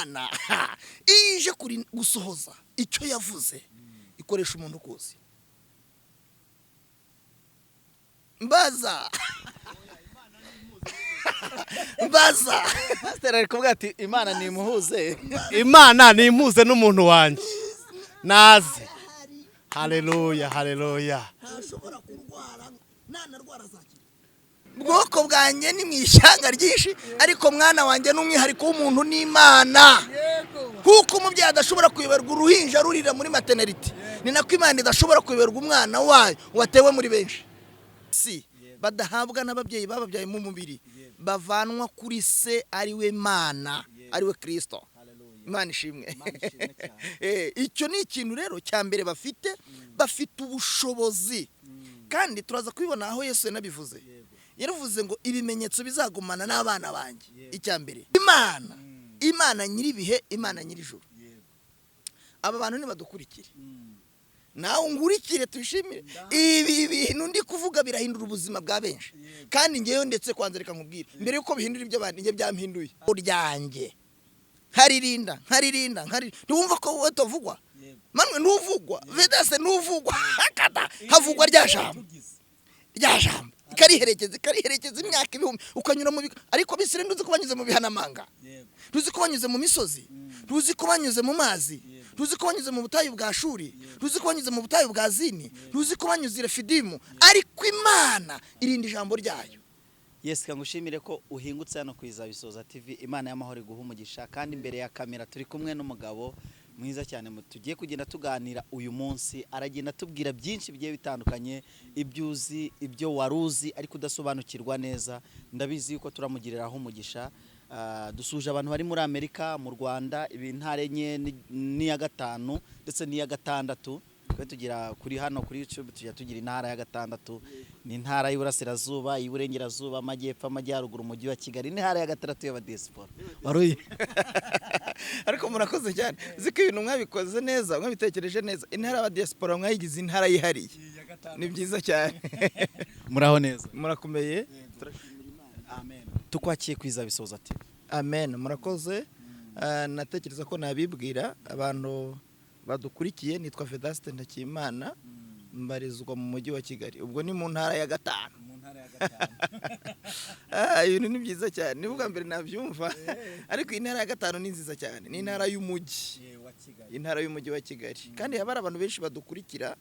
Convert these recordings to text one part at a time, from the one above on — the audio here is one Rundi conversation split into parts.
Imana iyo ije gusohoza icyo yavuze, ikoresha umuntu ukuzi. Mbaza, mbaza. Pasiteri ari kuvuga ati: "Imana nimuhuze." Imana nimpuze n'umuntu wanjye naze. Haleluya, haleluya. Ntashobora kurwara, nanarwara azakira. Bwoko bwanjye ni mu ishyanga ryinshi, ariko mwana wanjye ni umwihariko w'umuntu n'Imana. Kuko umubyeyi adashobora kuyoberwa uruhinja rurira muri maternité, ni nako Imana idashobora kuyoberwa umwana wayo watewe muri benshi. Si badahabwa n'ababyeyi bababyaye mu mubiri, bavanwa kuri se, ari we Mana, ari we Kirisito. Imana ishimwe. Icyo ni ikintu rero cya mbere bafite ubushobozi, kandi turaza kubibona aho Yesu yanabivuze. Yaravuze ngo ibimenyetso bizagumana n'abana banjye. Icya mbere, Imana nyir'ibihe, Imana nyir'ijuru. Aba bantu nibadukurikire, nawe ngurikire, tuyishimire. Ibi bintu ndi kuvuga birahindura ubuzima bwa benshi, kandi ngewe ndetse kwanza reka nkubwire, mbere yuko bihindura ibyo abandi, njye byampinduye ryanjye. Nkaririnda, nkaririnda, nkaririnda. Ntiwumva ko wowe tuvugwa manwe? Ntuvugwa Vedase, ntuvugwa kata, havugwa rya jambo, rya jambo ikariherekeza, ikariherekeza imyaka ibihumbi, ukanyura mu ariko bisire. Ntuzi ko banyuze mu bihanamanga? Ntuzi ko banyuze mu misozi? Ntuzi ko banyuze mu mazi? Ntuzi ko banyuze mu butayu bwa Shuri? Ntuzi ko banyuze mu butayu bwa Zini? Ntuzi ko banyuze i Refidimu? Ariko Imana irinda ijambo ryayo. Yes, ngushimire ko uhingutse hano ku Izabisoza TV. Imana y'amahoro iguha umugisha. Kandi imbere ya kamera turi kumwe n'umugabo mwiza cyane tugiye kugenda tuganira uyu munsi. Aragenda atubwira byinshi bigiye bitandukanye, ibyo uzi, ibyo wari uzi ariko udasobanukirwa neza. Ndabizi yuko turamugiriraho umugisha. Dusuje abantu bari muri Amerika, mu Rwanda, intara enye n'iya gatanu ndetse n'iya gatandatu. Twe tugira kuri hano kuri YouTube, tujya tugira intara ya gatandatu, ni intara y'Iburasirazuba, y'Iburengerazuba, Amajyepfo, Amajyaruguru, Umujyi wa Kigali, n'intara ya gatandatu y'abadiaspora. Waruye. Ariko murakoze cyane. Uzi ko ibintu mwabikoze neza, mwabitekereje neza. Intara y'abadiaspora mwayigize intara yihariye, ni byiza cyane. Muraho neza? Murakomeye. Amen. Tukwakiye ku Izabisoza TV. Amen, murakoze. Natekereza ko nabibwira abantu badukurikiye. Nitwa Vedaste Ntakimana, mbarizwa mu Mujyi wa Kigali, ubwo ni mu ntara ya gatanu. Mu ntara ya gatanu. Ibintu ni byiza cyane, ni ubwa mbere nabyumva, ariko iyi ntara ya gatanu ni nziza cyane, ni intara y'umujyi, wa Kigali. Intara y'Umujyi wa Kigali. Kandi haba hari abantu benshi badukurikira,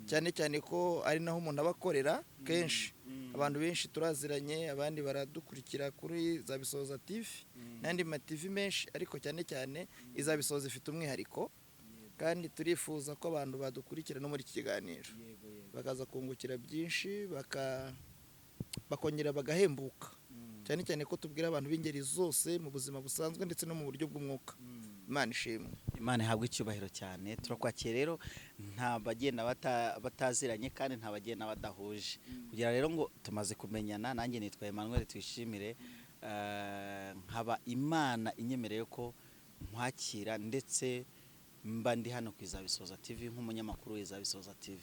cyane cyane ko ari naho umuntu aba akorera kenshi. Abantu benshi turaziranye, abandi baradukurikira kuri za Bisoza TV n'andi ma TV menshi, ariko cyane cyane Izabisoza ifite umwihariko. Kandi turifuza ko abantu badukurikira no muri iki kiganiro bakaza kungukira byinshi, bakongera bagahembuka, cyane cyane ko tubwira abantu b'ingeri zose mu buzima busanzwe ndetse no mu buryo bw'umwuka. Imana ishimwe. Imana ihabwa icyubahiro cyane. Turakwakira rero. Nta bagenda bataziranye kandi nta bagenda badahuje. Kugira rero ngo tumaze kumenyana, nanjye nitwa Emmanuel Tuyishimire. Nkaba Imana inyemereye ko nkwakira, ndetse mba ndi hano ku Izabisoza TV nk'umunyamakuru w'Izabisoza TV.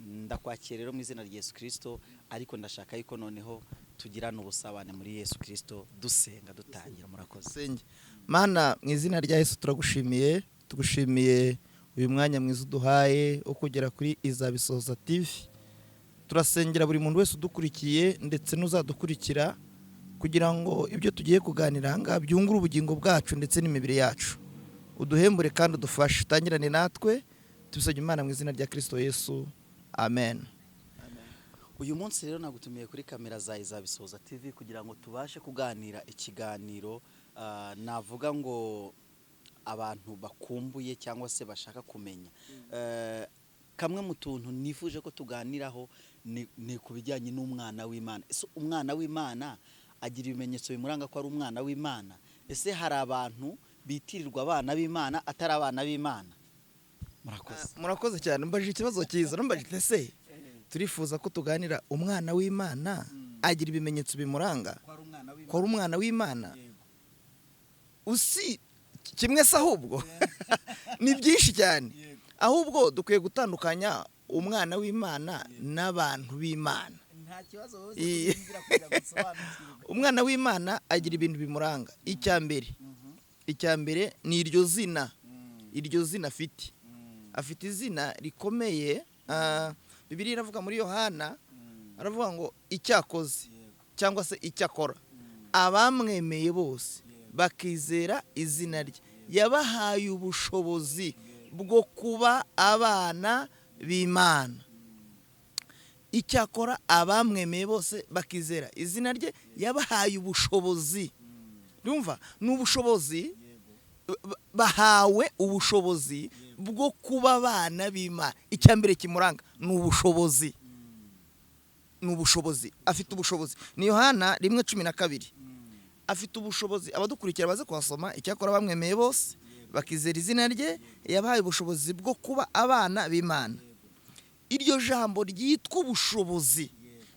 Ndakwakira rero mu izina rya Yesu Kirisito, ariko ndashaka yuko noneho tugirana ubusabane muri Yesu Kirisito, dusenga dutangira. Murakoze. Senge Mana, mu izina rya Yesu turagushimiye, tugushimiye uyu mwanya mwiza uduhaye wo kugera kuri Izabisoza TV. Turasengera buri muntu wese udukurikiye ndetse n'uzadukurikira, kugira ngo ibyo tugiye kuganira aha ngaha byungure ubugingo bwacu ndetse n'imibiri yacu. Uduhembure kandi udufashe, utangirane natwe. Tubisabye Imana mu izina rya Kirisito Yesu, amen. Uyu munsi rero nagutumiye kuri kamera za Izabisoza TV kugira ngo tubashe kuganira ikiganiro, navuga ngo abantu bakumbuye cyangwa se bashaka kumenya. Kamwe mu tuntu nifuje ko tuganiraho ni ku bijyanye n'umwana w'Imana. Ese umwana w'Imana agira ibimenyetso bimuranga ko ari umwana w'Imana? Ese hari abantu bitirirwa abana b'Imana atari abana b'Imana? Murakoze. Murakoze cyane, mbajije ikibazo cyiza. Mbajije ese turifuza ko tuganira umwana w'Imana agira ibimenyetso bimuranga ko ari umwana w'Imana? Usi kimwe se, ahubwo ni byinshi cyane. Ahubwo dukwiye gutandukanya umwana w'Imana n'abantu b'Imana. Nta kibazo wowe kugira ngo usobanukirwe. Umwana w'Imana agira ibintu bimuranga. Icya mbere Icya mbere ni iryo zina, iryo zina afite. Afite izina rikomeye. Bibiliya iravuga muri Yohana, aravuga ngo icyakoze cyangwa se icyo akora, abamwemeye bose bakizera izina rye, yabahaye ubushobozi bwo kuba abana b'Imana. Icyakora abamwemeye bose bakizera izina rye, yabahaye ubushobozi. Ndumva ni ubushobozi, bahawe ubushobozi bwo kuba abana b'Imana. Icya mbere kimuranga ni ubushobozi, ni ubushobozi, afite ubushobozi. Ni Yohana 1:12. Afite ubushobozi. Abadukurikira baze kuhasoma. Icyakora bamwemeye bose bakizera izina rye, yabahaye ubushobozi bwo kuba abana b'Imana. Iryo jambo ryitwa ubushobozi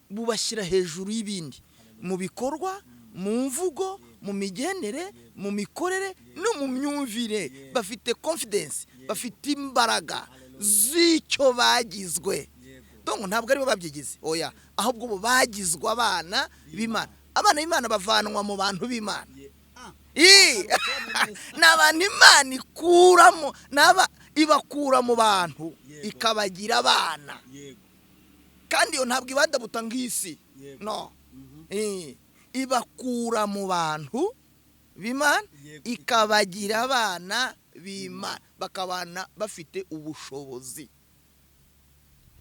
bubashyira hejuru y'ibindi mu bikorwa, mu mvugo, mu migendere, mu mikorere no mu myumvire. Bafite confidence, bafite imbaraga z'icyo bagizwe. Donc ntabwo aribo babyigize, oya, ahubwo bo bagizwe abana b'Imana. Abana b'Imana bavanwa mu bantu b'Imana. Ii! Ni abantu Imana ikuramo, n'aba ibakura mu bantu ikabagira abana. Kandi iyo ntabwo ibadabuta nk'isi, no. Ibakura mu bantu b'Imana ikabagira abana b'Imana, bakabana bafite ubushobozi.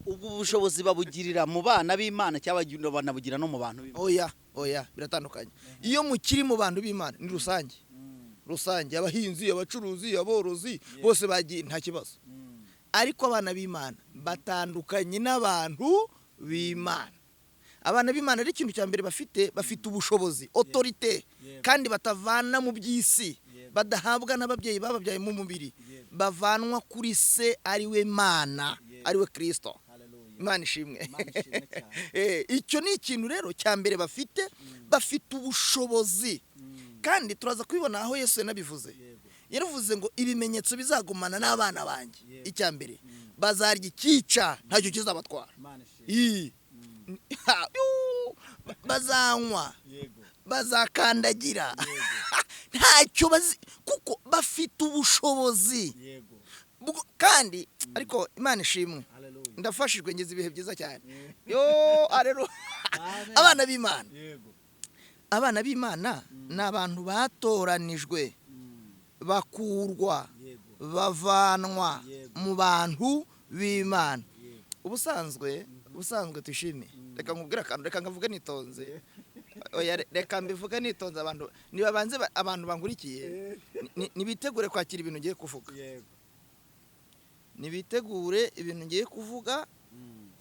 Ubwo bushobozi babugirira mu bana b'Imana cyangwa banabugira no mu bantu b'Imana? Oya, oya, biratandukanye. Iyo mukiri mu bantu b'Imana ni rusange, rusange, abahinzi, abacuruzi, aborozi, bose bagiye, nta kibazo. Ariko abana b'Imana batandukanye n'abantu b'Imana. Abana b'Imana ari ikintu cya mbere bafite, bafite ubushobozi, autorité, kandi batavana mu by'isi, badahabwa n'ababyeyi bababyaye mu mubiri, bavanwa kuri se ari we Mana, ari we Kristo. Imana ishimwe. Imana ishimwe cyane. Icyo ni ikintu rero cya mbere bafite, bafite ubushobozi. Kandi turaza kubibona aho Yesu yanabivuze. Yaravuze ngo ibimenyetso bizagumana n'abana banjye. Icya mbere, bazarya ikica ntacyo kizabatwara. Ii. Yuu! Bazanywa, bazakandagira ntacyo bazi, kuko bafite ubushobozi. Kandi ariko Imana ishimwe, ndafashijwe, ngize ibihe byiza cyane. Yo, aleluya. Abana b'Imana, abana b'Imana ni abantu batoranijwe, bakurwa, bavanwa mu bantu b'Imana. Ubusanzwe tushime, reka nkubwire akantu, reka nkavuge nitonze. Oya, reka mbivuge nitonze. Abantu nibabanze abantu bankurikiye nibitegure kwakira ibintu ngiye kuvuga. Nibitegure ibintu ngiye kuvuga.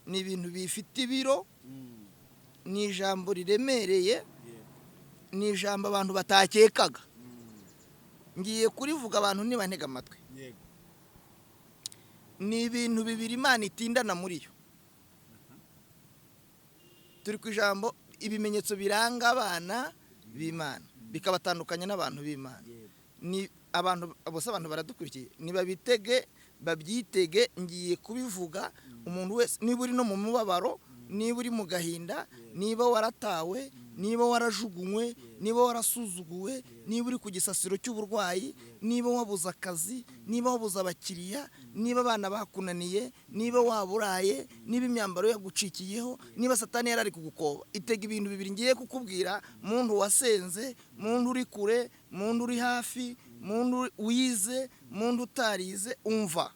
Ni ibintu bifite ibiro, ni ijambo riremereye, ni ijambo abantu batakekaga. Ngiye kurivuga, abantu nibantega amatwi. Ni ibintu bibiri Imana itindana muri yo. Turi ku ijambo ibimenyetso biranga abana b'Imana bikabatandukanya n'abantu b'Imana. Ni abantu bose, abantu baradukurikiye, nibabitege, babyitege, ngiye kubivuga. Umuntu wese, niba uri no mu mubabaro, niba uri mu gahinda, niba waratawe, niba warajugunywe, niba warasuzuguwe, niba uri ku gisasiro cy'uburwayi, niba wabuze akazi, niba wabuze abakiriya, niba abana bakunaniye, niba waburaye, niba imyambaro yagucikiyeho, niba Satani yarari kugukoba, itega ibintu bibiri ngiye kukubwira. Muntu wasenze, muntu uri kure, muntu uri hafi, muntu wize, muntu utarize, umva.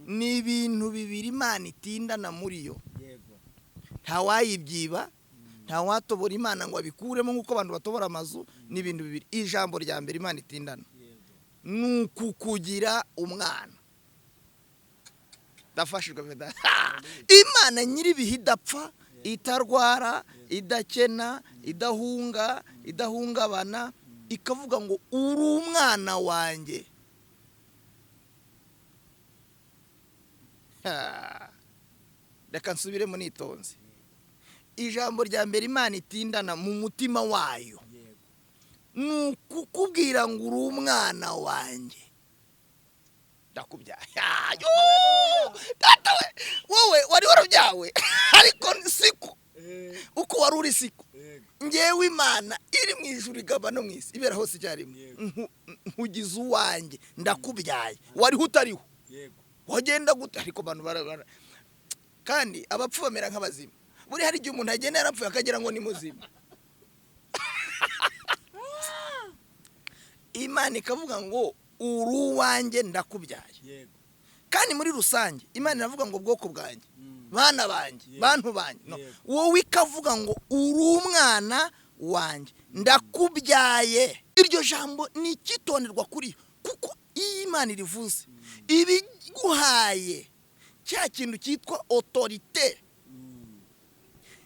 Ni ibintu bibiri Imana itindana muri yo. Ntawayibyiba, ntawatobora Imana ngo abikuremo nk'uko abantu batobora amazu. Ni ibintu bibiri. Ijambo rya mbere Imana itindana ni ukukugira umwana. Ndafashijwe beda. Imana nyir'ibihe, idapfa, itarwara, idakena, idahunga, idahungabana, ikavuga ngo uri umwana wanjye. Ha. Reka nsubiremo nitonze. Ijambo rya mbere Imana itindana mu mutima wayo ni ukukubwira ngo uri umwana wanjye, ndakubyaye. Yoo! Data we, wowe wari warabyawe, ariko siko. Uko wari uri siko. Ngewe Imana iri mu ijuru, igaba no mu isi, ibera hose icyarimwe, nkugize uwanjye, ndakubyaye. Wariho utariho, wagenda gute? Ariko abantu kandi abapfu bamera nk'abazima. Buri hari igihe umuntu agenda yarapfuye akagira ngo ni muzima. Imana ikavuga ngo uri uwanjye, ndakubyaye. Kandi muri rusange Imana iravuga ngo bwoko bwanjye, bana banjye, bantu banjye. No. Wowe ikavuga ngo uri umwana wanjye, ndakubyaye. Iryo jambo ni icyitonderwa kuri yo, kuko iyo Imana irivuze ibiguhaye cya kintu cyitwa autorité.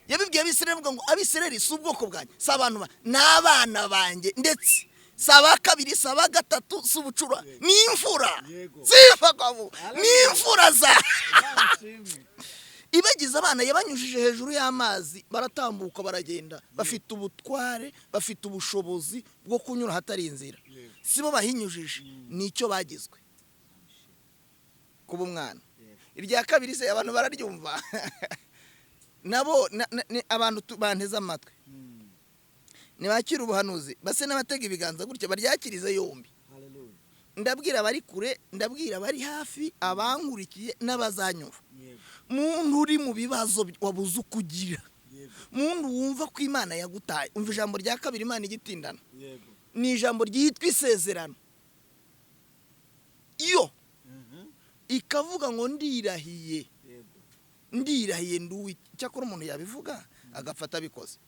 Yabibwiye Abisirayeli, avuga ngo Abisirayeli si ubwoko bwanjye, si abantu ni abana banjye, ndetse si aba kabiri, si aba gatatu, si ubucura, ni imfura. Sifa kwa Mungu. Ni imfura za ibagize abana. Yabanyujije hejuru y'amazi, baratambuka, baragenda, bafite ubutware, bafite ubushobozi bwo kunyura ahatari inzira. Si bo bahinyujije, ni icyo bagizwe, kuba umwana. Irya kabiri se abantu bararyumva nabo? Ni abantu banteze amatwi, ntibakira ubuhanuzi, base n'abatega ibiganza gutya, baryakirize yombi. Ndabwira abari kure, ndabwira abari hafi, abankurikiye n'abazanyumva. Muntu uri mu bibazo wabuze uko ugira, muntu wumva ko Imana yagutaye, umva ijambo rya kabiri Imana igitindana. Ni ijambo ryitwa isezerano. Iyo ikavuga ngo ndirahiye, ndirahiye nduwi. Cyakora umuntu yabivuga agafata abikoze,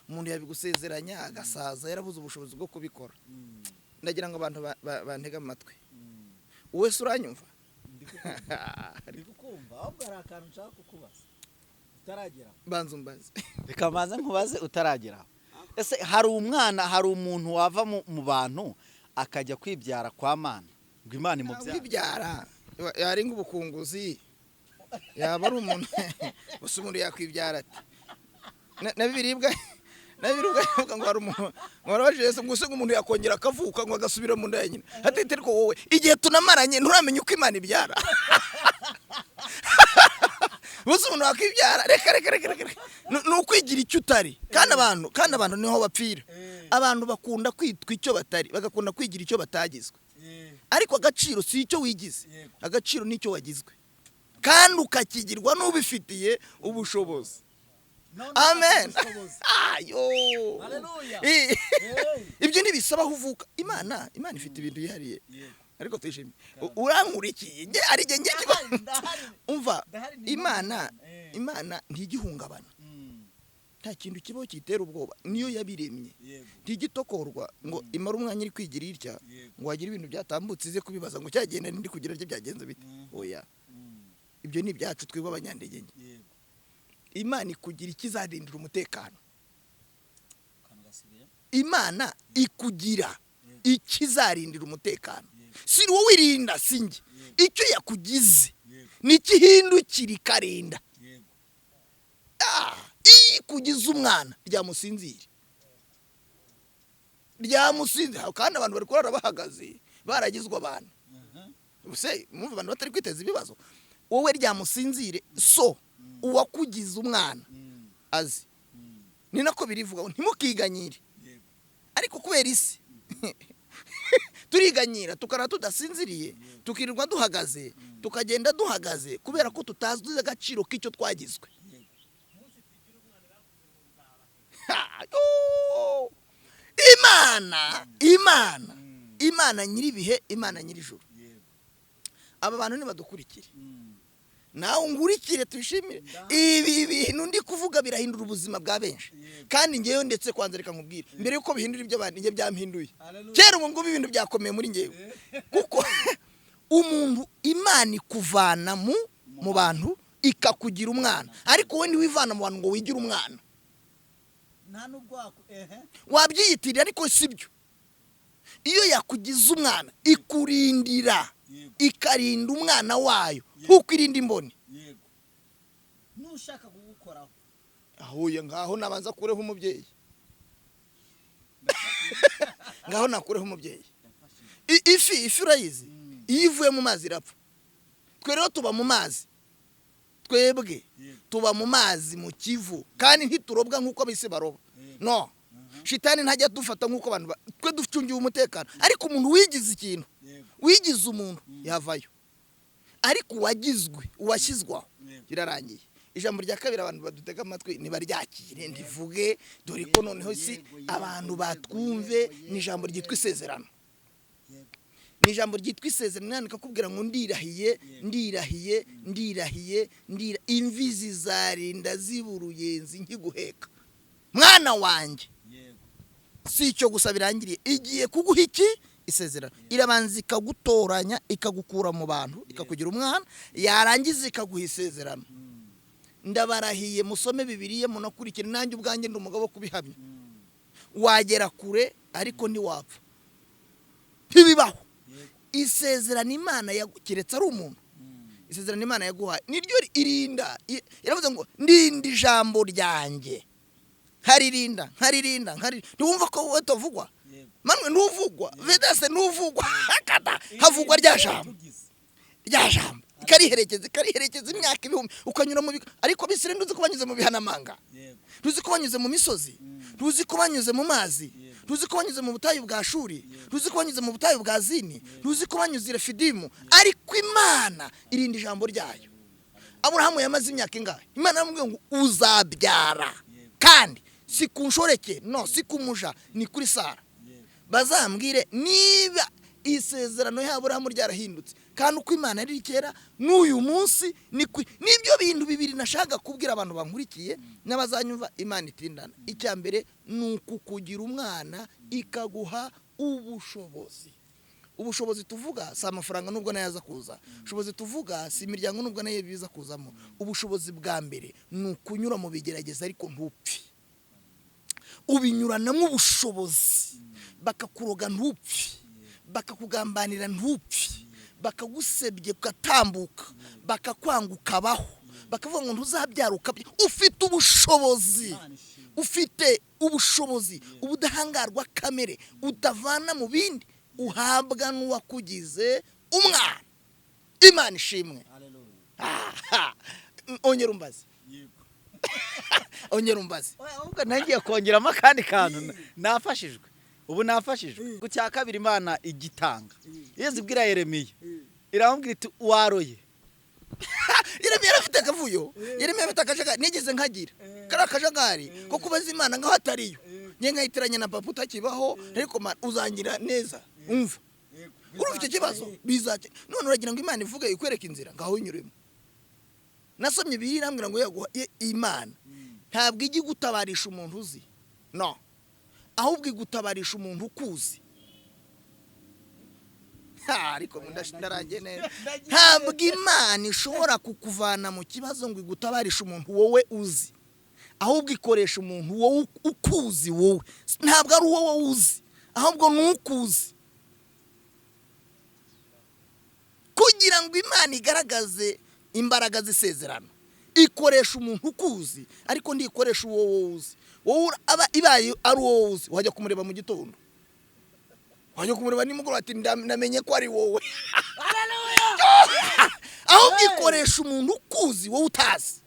umuntu yabigusezeranya agasaza yarabuze ubushobozi bwo kubikora. Ndagira ngo abantu bantege amatwi. Wese uranyumva? Ndi kukumva, ahubwo hari akantu nshaka kukubaza utaragera. Banza umbaze. Reka mbanze nkubaze utaragera. Ese hari umwana, hari umuntu wava mu bantu akajya kwibyara kwa Mana ngo Imana imubyare? Kwibyara yari nk'ubukunguzi, yaba ari umuntu gusa. Umuntu yakwibyara ati na biribwa yavuga ngo hari umuntu ngo barabajije Yesu ngo use ngo umuntu yakongera akavuka, ngo agasubira mu nda ya nyina? Ati ariko wowe igihe tunamaranye nturamenya uko Imana ibyara. Gusa umuntu wakwibyara, reka reka reka reka. Ni ukwigira icyo utari. Kandi abantu niho bapfira. Abantu bakunda kwitwa icyo batari, bagakunda kwigira icyo batagizwe. Ariko agaciro si icyo wigize, agaciro ni icyo wagizwe, kandi ukakigirwa n'ubifitiye ubushobozi. Amen. Ayo. Haleluya. Ibyo ntibisaba aho uvuka. Imana ifite ibintu yihariye, ariko tuyishimye. Urankurikiye? Nge ari njye nge umva. Ndahari, ni Imana Imana. Imana ntigihungabana, nta kintu kibaho kitera ubwoba. Niyo yabiremye, ntigitokorwa ngo imare umwanya iri kwigira itya, ngo wagire ibintu byatambutse ize kubibaza ngo cyagenda ndi kugira ryo byagenze bite. Oya, ibyo ni ibyacu twebwe abanyantege nke. Imana ikugira ikizarindira umutekano. Imana ikugira ikizarindira umutekano, si wowe irinda, si njye. Icyo yakugize nikihindukira ikarinda. Iyo ikugize umwana, ryamusinzire, ryamusinzire. Kandi abantu bari kurara bahagaze baragizwe abantu se, mwumva abantu batari kwiteza ibibazo. Wowe ryamusinzire, so uwakugize umwana azi. Ni nako birivuga ngo ntimukiganyire. Ariko kubera isi turiganyira, tukara tudasinziriye, tukirirwa duhagaze, tukagenda duhagaze, kubera ko tutazi agaciro k'icyo twagizwe. Ha, yo! Imana nyir'ibihe, Imana nyir'ijuru, aba bantu nibadukurikire, nawe ungurikire, tuyishimire. Ibi bintu ndi kuvuga birahindura ubuzima bwa benshi, kandi ngewe ndetse kwanza reka nkubwire, mbere yuko bihindura ibyo abandi, njye byampinduye kera. Ubu ngubu ibintu byakomeye muri ngewe, kuko umuntu Imana ikuvana mu bantu ikakugira umwana, ariko wowe ntiwivana mu bantu ngo wigire umwana. Nta nubwo ehe. Wabyiyitirira, ariko si byo. Iyo yakugize umwana, ikurindira, ikarinda umwana wayo nk'uko irinda imboni. Yego, nushaka kugukoraho. Ahuye ngaho nabanza kureho umubyeyi, ngaho nakureho umubyeyi. Ifi urayizi? Iyo ivuye mu mazi irapfa. Twe rero tuba mu mazi. Twebwe tuba mu mazi, mu Kivu, kandi ntiturobwa nk'uko ab'isi baroba. No shitani ntajya dufata nk'uko abantu twe ducungiwe umutekano. Ariko umuntu wigize ikintu, wigize umuntu, yavayo. Ariko uwagizwe, uwashyizwaho, birarangiye. Ijambo rya kabiri, abantu badutega amatwi ntibaryakire, ndivuge dore ko noneho si abantu batwumve. Ni ijambo ryitwa isezerano, ni ijambo ryitwa isezerano. Imana ikakubwira ngo ndirahiye, ndirahiye, ndirahiye, ndira imvi zizarinda ziba uruyenzi nkiguheka, mwana wanjye. Si icyo gusa birangiriye, igiye kuguha iki? Isezerano. Irabanza ikagutoranya, ikagukura mu bantu, ikakugira umwana, yarangiza ikaguha isezerano. Ndabarahiye, musome Bibiliya, munakurikire, nanjye ubwanjye ndi umugabo wo kubihamya. Wagera kure ariko ntiwapfa, ntibibaho. Isezerano Imana keretse ari umuntu, isezerano Imana yaguhaye niryo irinda. Iravuze ngo ndinda ijambo ryanjye, nkaririnda, nkaririnda, nkaririnda. Ntiwumva ko wowe tuvugwa? Manwe ntuvugwa, Vedase ntuvugwa, kata havugwa rya jambo, rya jambo ikariherekeza, ikariherekeza imyaka ibihumbi, ukanyura mu ariko Abisirayeli ntuzi ko banyuze mu bihanamanga, ntuzi ko banyuze mu misozi, ntuzi ko banyuze mu mazi, ntuzi ko banyuze mu butayu bwa Shuri, ntuzi ko banyuze mu butayu bwa Zini, ntuzi ko banyuze i Refidimu. Ariko Imana irinda ijambo ryayo. Aburahamu yamaze imyaka ingahe? Imana yaramubwiye ngo uzabyara, kandi si ku nshoreke, no si ku muja, ni kuri Sara. Bazambwire niba isezerano ya Aburahamu ryarahindutse. Kandi uko Imana yari kera n'uyu munsi ni nibyo. Bintu bibiri nashaka kubwira abantu bankurikiye n'abazanyumva: Imana itindana. Icya mbere ni ukukugira umwana, ikaguha ubushobozi. Ubushobozi tuvuga si amafaranga, nubwo nayo aza kuza. Ubushobozi tuvuga si imiryango, nubwo nayo biza kuzamo. Ubushobozi bwa mbere ni ukunyura mu bigerageza ariko ntupfe. Ubinyuranamo ubushobozi. Bakakuroga ntupfe, bakakugambanira ntupfe, bakagusebye ugatambuka, bakakwanga ukabaho, bakavuga ngo ntuzabyara ukabyara. Ufite ubushobozi, ufite ubushobozi, ubudahangarwa kamere utavana mu bindi, uhabwa n'uwakugize umwana. Imana ishimwe. Aha. Ongera umbaze, ongera umbaze. Ahubwo nagiye kongeramo akandi kantu, nafashijwe ubu, nafashijwe. Ku cya kabiri, Imana igitanga iyo zibwira Yeremiya, iramubwira iti waroye. Yeremiya yari afite akavuyo, Yeremiya afite akajagari. Nigeze nkagira kariya akajagari ko kubaza Imana nkaho atariyo, njye nkayitiranya na papa utakibaho. Ariko uzangira neza. Umva, urumva icyo kibazo bizace. None uragira ngo Imana ivuge ikwereke inzira, ngaho unyuremo. Nasomye Bibiliya irambwira ngo yaguha Imana ntabwo ijya igutabarisha umuntu uzi, no ahubwo igutabarisha umuntu ukuzi. Ha, ariko ndarangiye neza. Ntabwo Imana ishobora kukuvana mu kibazo ngo igutabarishe umuntu wowe uzi, ahubwo ikoresha umuntu wowe ukuzi. Wowe ntabwo ari uwo wowe uzi, ahubwo ni ukuzi, kugira ngo Imana igaragaze imbaraga z'isezerano. Ikoresha umuntu ukuzi, ariko ntikoresha uwo wowe uzi. Wowe aba ibaye ari uwo wowe uzi, wajya kumureba mu gitondo, wajya kumureba nimugoroba, ati namenye ko ari wowe. Ahubwo ikoresha umuntu ukuzi wowe utazi.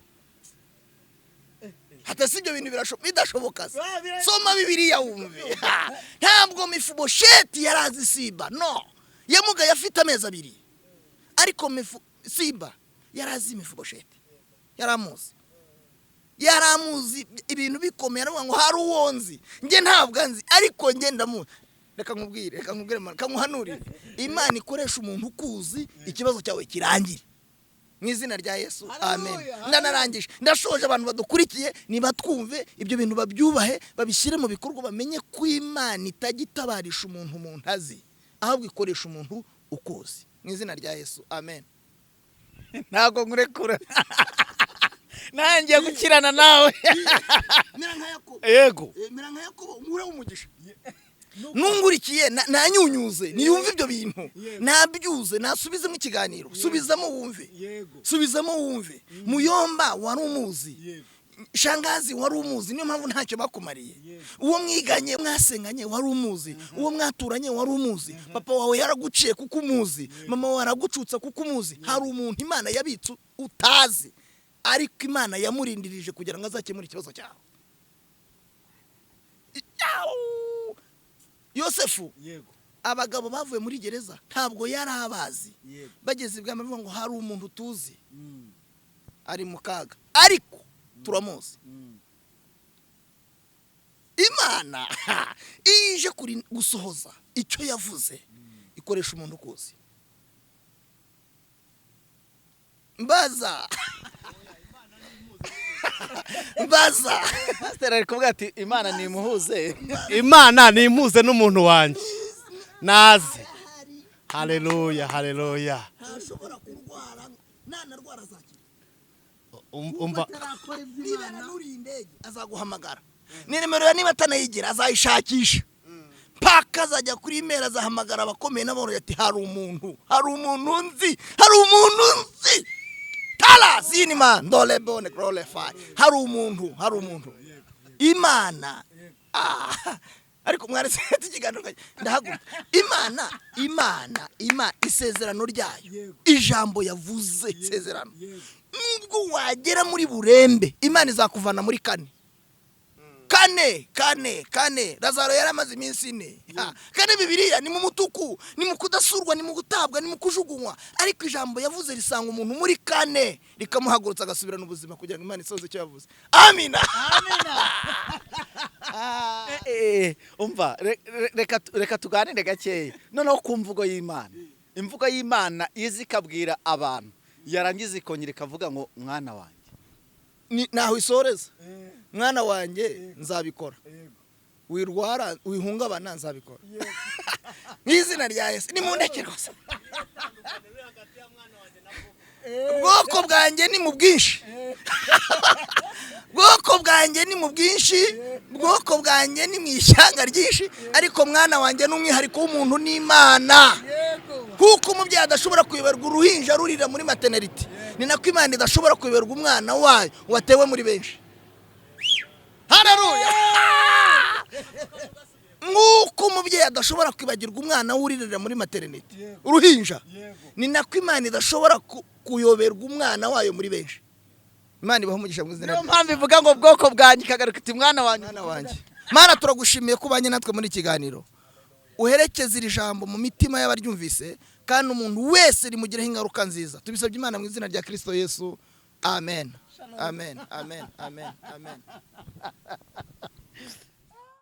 Hata si ibyo bintu bidashoboka se? Soma Bibiliya wumve. Ntabwo Mefibosheti yari azi Siba, no yamugaye afite amezi 2, ariko Siba yari azi Mefibosheti, yaramuzi, yaramuzi. Ibintu bikomeye, aravuga ngo hari uwo nzi, njye ntabwo nzi ariko njye ndamuzi. Reka nkubwire, reka nkubwire, reka nkuhanurire: Imana ikoresha umuntu ukuzi, ikibazo cyawe kirangire mu izina rya Yesu, amen. Ndanarangije, ndashoje. Abantu badukurikiye nibatwumve, ibyo bintu babyubahe, babishyire mu bikorwa, bamenye ko Imana itajya itabarisha umuntu azi, ahubwo ikoresha umuntu ukuzi. Mu izina rya Yesu, amen. Ntabwo nkurekura, nanjye gukirana nawe. Mera nka Yakobo. Yego. Mera nka Yakobo, nkure umugisha. Nungurikiye nanyunyuze, niyumve ibyo bintu, nabyuze, nasubizemo ikiganiro. Subizamo wumve, subizamo wumve. Muyomba wari umuzi, shangazi wari umuzi, niyo mpamvu ntacyo bakumariye. Uwo mwiganye, mwasenganye wari umuzi, uwo mwaturanye wari umuzi. Papa wawe yaraguciye kuko umuzi, mama wawe aragucutsa kuko umuzi. Hari umuntu Imana yabitse utazi. Ariko Imana yamurindirije kugira ngo azakemure ikibazo cyawe. Yawu! Yosefu, abagabo bavuye muri gereza ntabwo yari abazi. Bageze ibwami bavuga ngo hari umuntu tuzi ari mu kaga, ariko turamuzi. Imana iyo ije gusohoza icyo yavuze, ikoresha umuntu ukuzi. Mbaza, mbaza. Pasiteri ari kuvuga ati Imana nimuhuze. Imana nimpuze n'umuntu wanjye, naze. Haleluya, haleluya. Ntashobora kurwara, nanarwara azakira. Umva. Niba yananuriye indege azaguhamagara, ni nimero ya, niba atanayigira azayishakisha mpaka azajya kuri email, azahamagara abakomeye n'aboroye ati hari umuntu, hari umuntu nzi, hari umuntu nzi tara zinima ndole bone glorify, hari umuntu, hari umuntu Imana. Ah, ariko mwaretse ikiganiro, ndahaguruka. Imana, Imana, Imana, isezerano ryayo, ijambo yavuze, isezerano, nubwo wagera muri burembe, Imana izakuvana muri kane, kane, kane, kane. Lazaro yari amaze iminsi 4. Ha, kane Bibiliya ni mu mutuku, ni mu kudasurwa, ni mu gutabwa, ni mu kujugunywa, ariko ijambo yavuze risanga umuntu muri kane, rikamuhagurutsa agasubirana ubuzima kugira ngo Imana isoze icyo yavuze. Amina. Umva, reka tuganire gakeya noneho ku mvugo y'Imana. Imvugo y'Imana iza ikabwira abantu, yarangiza ikongera ikavuga ngo mwana wanjye. Naho isoreza: mwana wanjye, nzabikora, wirwara, wihungabana, nzabikora mu izina rya Yesu. Nimundeke rwose. Ubwoko bwanjye ni mu bwinshi, bwoko bwanjye ni mu bwinshi, bwoko bwanjye ni mu ishyanga ryinshi, ariko mwana wanjye n'umwihariko w'umuntu n'Imana. Kuko umubyeyi adashobora kuyoberwa uruhinja rurira muri maternité, ni nako Imana idashobora kuyoberwa umwana wayo watewe muri benshi. Haleluya! Nk'uko umubyeyi adashobora kwibagirwa umwana we uririra muri maternité, uruhinja, ni nako Imana idashobora kuyoberwa umwana wayo muri benshi. Imana ibaha umugisha mu izina Niyo rya mpamvu ivuga ngo bwoko bwanjye, ikagaruka iti mwana wanjye. Mwana wanjye. Mana, turagushimiye ko ubanye natwe muri iki kiganiro. Uherekeze iri jambo mu mitima y'abaryumvise, kandi umuntu wese rimugireho ingaruka nziza. Tubisabye Imana mu izina rya Kirisito Yesu, amen, amen, amen, amen, amen.